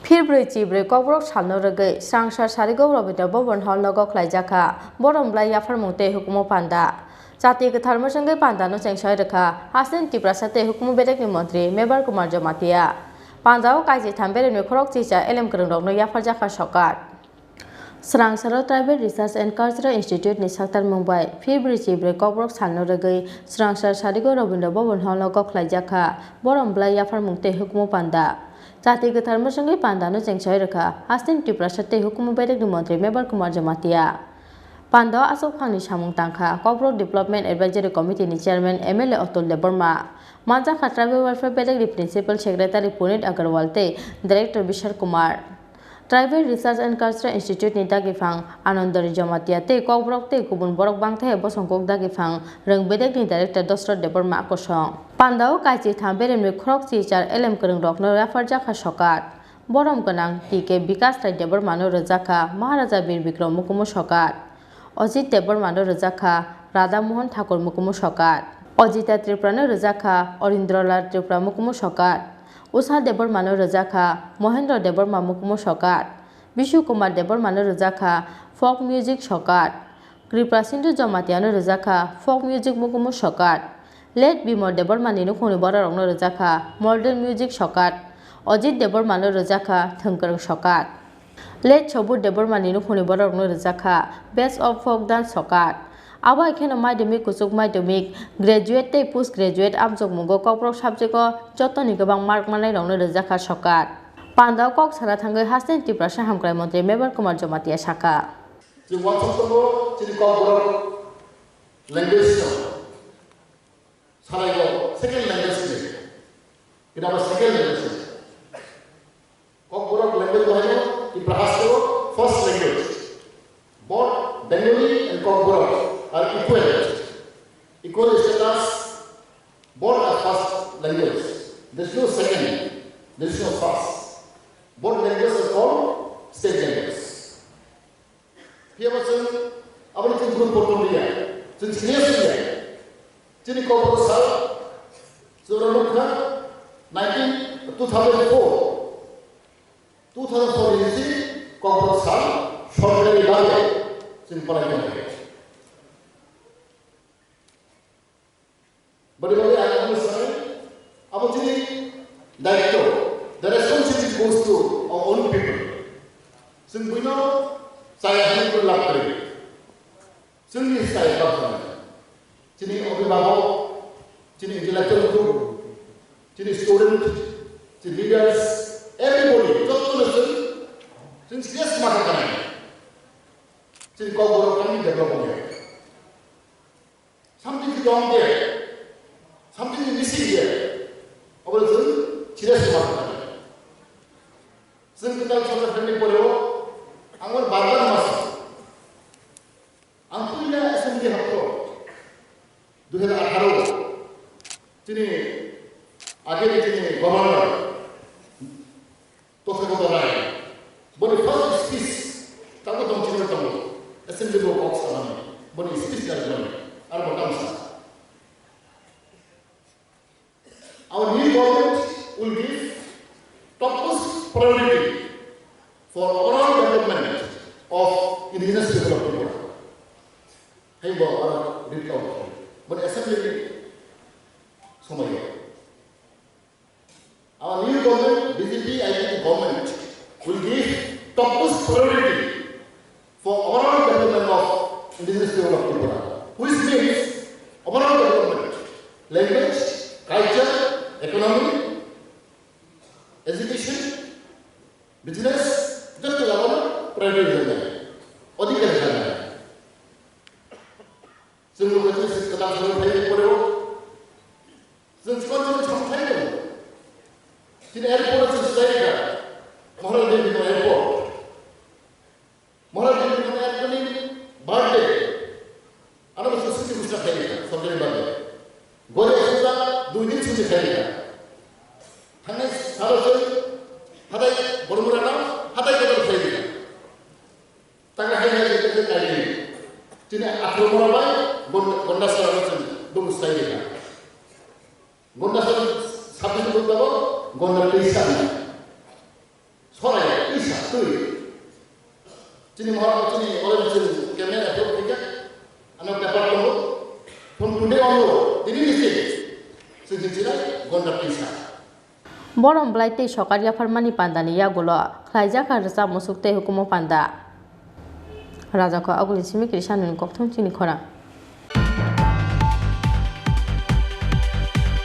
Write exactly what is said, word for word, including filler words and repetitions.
Phirbrwi chibrwi Kokborok salno rwgwi Srangsar Sarigo Rabindra Bhavan Hall no gokhlaijakha Borom Blai Yapharmung tei Hukumu Panda. Chati kwthar mwchwngwi pandano chengsai rwkha Hasing Tiprasa tei Hukumu bedekni montri Mebar Kumar Jamatia. Pandao kaisi tham beremni khorok chicha elem kwrwngrokno yapharjakha sokat. Srangsaro Tribal Research and Cultural Institute ni saktarmung bai Phirbrwi chibrwi Kokborok salno rwgwi Srangsar Sarigo Rabindra Bhavan Hall no gokhlaijakha Borom Blai Yapharmung tei Hukumu Panda. Chati kwthar mwchwngwi pandano chengsai rwkha Hasing Tiprasa tei Hukumu bedekni montri Mebar Kumar Jamatia. Pandao aswk phangni samung tangkha Kokborok Development Advisory Committee ni Chairman M L A Atul Debbarma, manjakha Tribal Welfare bedekni Principal Secretary Punit Agarwal tei Director Bishal Kumar. Tribal Research and Cultural Institute ni dagiphang Anandari Jamatia tei Kokborok tei kubun borok bangthai bosongkuk dagiphang Rwng bedekni Director Dosrot Debbarma kosong. Pandao kaisi tham beremni khorok chichar elem kwrwngrokno yapharjakha sokat. Borom gwnang T K Bikas Rai Debbarmano rwjakha Maharaja Bir Bikram Mukumu sokat. Ajit Debbarmano rwjakha Radha Mohan Thakur Mukumu sokat. Ajita Tripurano rwjakha Arindra Lal Tripura Mukumu sokat. Usha Debbarmano rwjakha Mohendra Debbarma Mukumu sokat. Bishu Kumar Debbarmano rwjakha Folk Music sokat. Kripa Sindhu Jamatiano rwjakha Folk Music Mukumu sokat. Late Bimol Debbarmani nukhungni bororokno rwjakha Modern Music sokat. Ajit Debbarmano rwjakha Thwngkwrwng sokat. Late Sobut Debbarmani nukhungni bororokno rwjakha Best of Folk Dance sokat. Abo hai kheno madhyamik, kuchuk madhyamik, graduate tei post graduate amjokmungo Kokborok subject o jotoni kwbang mark manairokno rwjakha sokat. Pandao kok sana thangwi Hasing Tiprasa Hamkrai Montri Mebar Kumar Jamatia sakha. Chwng uansuk tongo chini Kokborok language no. Salai o second language ni. Kida ba second language ni. Kokborok language bahai no Tiprasa o first language. Both Bengali and Kokborok are equal. Equal status. Both are first language. There is no second. There is no first. Both languages are called state language. Phiya bo chwng aboni chwng group proton liya. Chwng serious liya. Chini Kokborok sal chwng nukha nineteen, two thousand four. Two thousand four ni si Kokborok sal sorkari bhabe chwng palai tongo. Boni bagwi ang ano sanai, abo chini daityo, the responsibility goes to our own people. Chwng buino chaya hwnwi buino lab kwrwi. Chwngni chaya lab khainai. Chini obhibhabok, chini intellectual group, chini student, chini leaders, everybody, jotto no chwng, chwng serious ma kha khanai. Chini Kokborok kami develop wngnai. Something is wrong there. Something is missing there. Abo chwng serious ma kha. Chwng kwtal sorkar phaimani poreo ang bar bar ma sa. Ang puila assembly hapro dui hajar atharo chini age chini governor Tothagoto Rai, boni first speech, tabuk tong chini tongo, assembly bo kok sanani, boni speech jar boni, ar bo tamsa. Our new government will give topmost priority for overall development of indigenous people of Tripura. Hai bo aro read out, boni assembly ni somoyo. Our new government, B J P I P F T government, will give topmost priority for overall development of indigenous people of Tripura, which means overall development, language, culture, economy, education, business, jotto jagao priority rwnai, odhikar rwnai. Chwng bo kaisa kwtal samung phai poreo. Chwng chikon chikon samung phai tongo. Chini airport chwng swlai kha. Maharaj Dev Vikram Airport. Maharaj Dev Vikram Airport ni birthday. Ano bo chwng suti ghosna khai kha, sorkari birthday. Gori asukha dui din suti khai kha. Thangnai salo chwng hatai Bormura no hatai kotor khai kha. Taka hai hai hai hai hai. Chini athro mora bai Gond-, Gondasara no chini bung sai dina. Gondasara sabdi bung tabo Gonda Teisa. Sorai Chini mohor chini already chini camera approve khaikha. Ano paper tongo. From today onward, tini ni sini, sini chini gonda pisa. Borom belai tei sokar yapharmani pandani yagulo khlaijak kha rwchap musuk tei hukumu panda. Rajako aguli simi kri sanuni kokthum chini khorang.